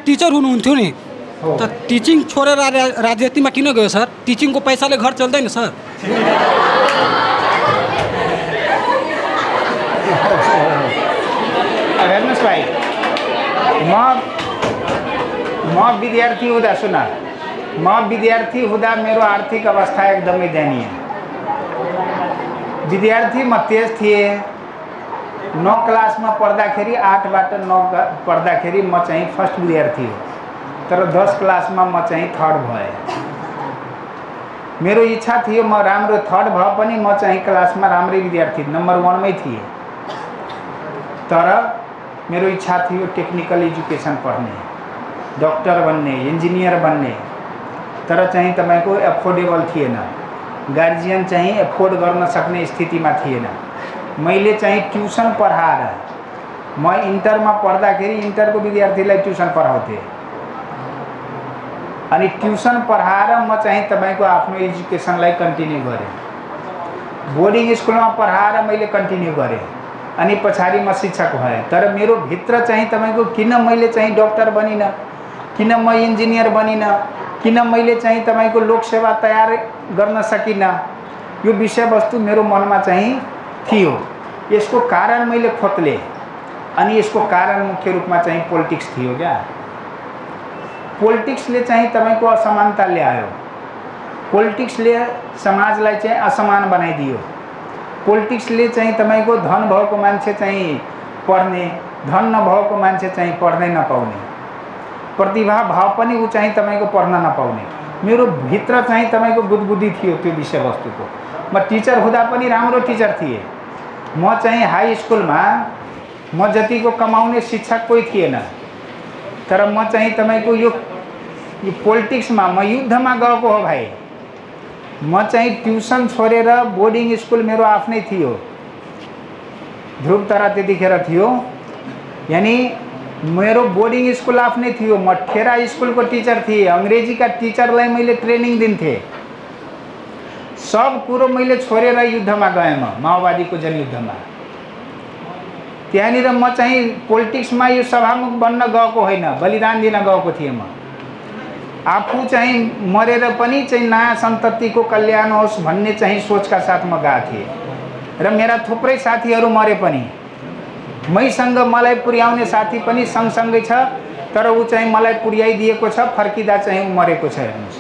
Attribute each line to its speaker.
Speaker 1: Teacher हुनुहुन्थ्यो नि त टिचिङ छोडेर राजनीतिमा किन गयो सर? टिचिङको पैसाले घर चल्दैन सर?
Speaker 2: हेर्नुहोस् भाइ, म विद्यार्थी हुँदा सुना, म विद्यार्थी हुँदा मेरो आर्थिक अवस्था एकदमै दयनीय। विद्यार्थी म तेज थिएँ। 9 क्लासमा पढ्दाखेरि 8बाट 9 पढ्दाखेरि म चाहिँ फर्स्ट विद्यार्थी हो, तर 10 क्लासमा म चाहिँ थर्ड भएँ। मेरो इच्छा थियो म राम्रो थर्ड भए पनि म चाहिँ क्लासमा राम्रै विद्यार्थी नम्बर 1 मै थिएँ। तर मेरो इच्छा थियो टेक्निकल एजुकेसन पढ्ने, डॉक्टर बन्ने, इन्जिनियर बन्ने, तर चाहिँ तपाईको एफोर्डेबल थिएन। गार्जियन चाहिँ एफोर्ड गर्न सक्ने स्थितिमा थिएन। मैले चाहिँ ट्युसन पढाएर म इन्टरमा पढ्दाखेरि इन्टरको विद्यार्थीलाई ट्युसन पढाउँथे अनि ट्युसन पढाएर म चाहिँ तपाईको आफ्नो एजुकेसनलाई कन्टिन्यू गरेँ। बोर्डिङ स्कुलमा पढाएर मैले कन्टिन्यू गरेँ अनि पछाडि म शिक्षक भएँ। तर मेरो भित्र चाहिँ तपाईको किन मैले चाहिँ डॉक्टर बनिन, किन म इन्जिनियर बनिन, किन मैले चाहिँ तपाईको लोकसेवा तयार गर्न सकिन, यो विषयवस्तु मेरो मनमा चाहिँ थियो। यसको कारण मैले खोतले अनि यसको कारण मुख्य रूपमा चाहिँ पोलिटिक्स थियो क्या। पोलिटिक्सले चाहिँ तपाईको असमानता ल्यायो। पोलिटिक्सले समाजलाई चाहिँ असमान बनाइदियो। पोलिटिक्सले चाहिँ तपाईको धन भएको मान्छे चाहिँ पढ्ने, धन नभएको मान्छे चाहिँ पढ्नै नपाउने, प्रतिभा भाव पनि ऊ चाहिँ तपाईको पढ्न नपाउने। मेरो भित्र चाहिँ तपाईको बुद्धि थियो त्यो विषयवस्तुको। म टिचर हुँदा पनि राम्रो टिचर थिएँ। म चाहिँ हाई स्कुलमा म जतिको कमाउने शिक्षक कोही थिएन, तर म चाहिँ तपाईको यो पोलिटिक्समा म युद्धमा गएको हो भाइ। म चाहिँ ट्युसन छोडेर बोर्डिङ स्कुल मेरो आफ्नै थियो, ध्रुव तारा त्यतिखेर थियो, यानी मेरो बोर्डिङ स्कुल आफ्नै थियो। म ठेरा स्कुलको टिचर थिएँ। अंग्रेजीका टिचरलाई मैले ट्रेनिङ दिन्थेँ। सब कुरो मैले छोडेर युद्धमा गएँ। म माओवादीको जनयुद्धमा त्यहाँनिर म चाहिँ पोलिटिक्समा यो सभामुख बन्न गएको होइन, बलिदान दिन गएको थिएँ। म आफू चाहिँ मरेर पनि चाहिँ नयाँ सन्ततिको कल्याण होस् भन्ने चाहिँ सोचका साथ म गएको थिएँ र मेरा थुप्रै साथीहरू मरे पनि। मैसँग मलाई पुर्याउने साथी पनि सँगसँगै छ, तर ऊ चाहिँ मलाई पुर्याइदिएको छ, फर्किँदा चाहिँ ऊ मरेको छ। हेर्नुहोस्,